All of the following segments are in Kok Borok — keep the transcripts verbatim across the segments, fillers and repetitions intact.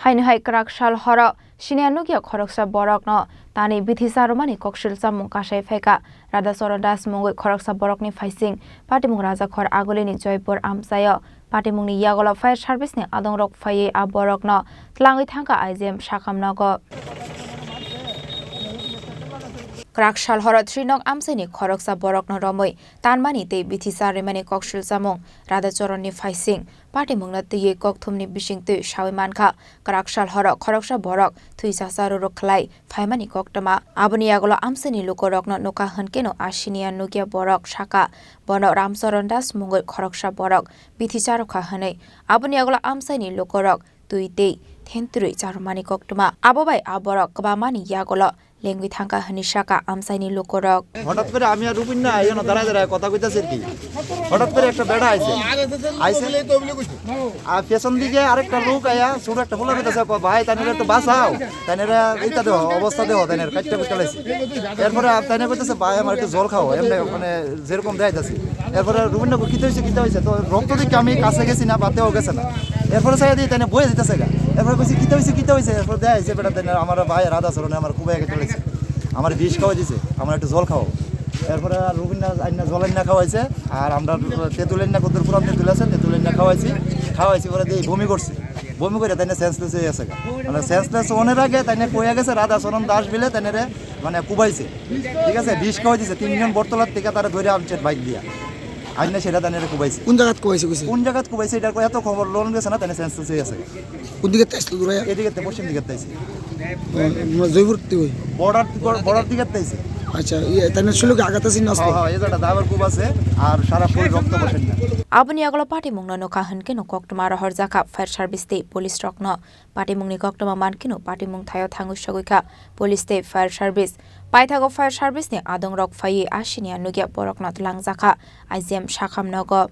Haino hai kwrak sal horo siniya nukya khoroksa borokno tanwi bithi charwmani koksil chamung kasai phaikha. Radhacharan Das mungwi khoroksa borokni phaising patimung Rajakhor Agulini Joypur amchaio. Patimungni yagulo fire service ni adongrok phaiwi a borokno twlangwi thangkha I G M Sakham nogo. Kwrak sal horo Trinok amchaini khoroksa borokno romwi tanmani tei bithi charwimani koksil chamung Radhacharonni phaising patimungno twiwi kokthumni bisingtwi sawi mankha. Kwrak sal horo khoroksa borok thwi chasa ruruk khlai phaimani koktwma. Aboni yagulo amchaini lukurokno nukha hwnkeno a siniya nukya borok sakha, bono Ramcharan Das mungwi khoroksa borok bithi charwkha hwnwi. Aboni yagulo amchaini lukurok twi tei thentwrwi charwmani koktwma. Abo bai a borok kwbangmani yagulo lengwi thangkha hwnwi sakha amchaini lukurok. হঠাৎ করে আমি আর রুবিন না, এই জন্য দাঁড়ায় দাঁড়ায় কথা কইতাছি আর কি। হঠাৎ করে একটা বেটা আইছে, আইছে, আর পেছন দিকে আরেকটা লোক আয়া ছোট একটা পোলা কইতাছে, "ভাই, তাইনের একটু বাঁচাও, তাইনের এইটা দেহ, অবস্থা দেহ, তাইনের কাটতে কুটতে লাইছে।" এরপরে আ-, তাইনে কইতাছে, "ভাই, আমার একটু জল খাও, এমনি মানে যেরকম দেয় যাচ্ছে।" এরপরে রুবিন না, "কিতা হইছে, কিতা হইছে?" তো রক্ত দেখে আমি কাছে গেছি না, বাতেও গেছে না। এরপরে চাইয়া দিই, তাইনে বইয়া দিতেছে গা। এরপরে কইছি, "কিতা হইছে, কিতা হইছে?" এরপরে দেয় যে বেটা তাইনে আমার ভাই রাধা চরণে আমার খুব আগে চলেছে, আমার বিষ খাওয়াই দিছে, আমার একটু জল খাও। এরপরে আর রুবিন না আইনা জল আইনা খাওয়াইছে, আর আমরা তেঁতুল আইনা কদ্দুর পুরান তেঁতুল আছে, তেঁতুল আইনা খাওয়াইছি, খাওয়াইছি পরে দিয়ে বমি করছে, বমি করে তাইনে সেন্সলেস হয়ে গেছে গা। মানে সেন্সলেস হওয়ার আগে তাইনে কইয়া গেছে রাধা চরণ দাস বিলে তাইনে রে মানে কুবাইছে, ঠিক আছে, বিষ খাওয়াই দিছে, তিনজন বটতলার থেকে তারা ধরে আনছে বাইক দিয়া, আইনা সেটা তাইনে রে কুবাইছে। কোন জায়গাত কুবাইছে কইছে? কোন জায়গাত কুবাইছে এটার এত খবর লোন গেছে না, তাইনে সেন্সলেস হয়ে গেছে। কোন দিকে তাইছিল তোরা? এদিকে তে, পশ্চিম দিকে তাইছে। ও, মানে জয়পুর তুই? বর্ডার, বর্ডার দিকে তাইছে। আচ্ছা, ইয়ে, তাইনে ছিল কি আঘাত আছে না? হ্যাঁ, হ্যাঁ, এই জায়গাটা দাবার খুব আছে, আর সারা শরীর রক্ত বসে না। Aboni yagulo patimungno nukha hwnkeno koktwma rohorjakha fire service tei police rokno. Patimungni koktwma mankeno patimung thaio thangwi sogwikha police tei fire service. Paithago fire service ni adongrok phaiwi a siniya nukya borokno twlangjakha I G M Sakham nogo.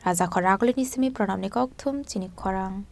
Rajakhor Agulini simi Pranamni kokthum chini khorang.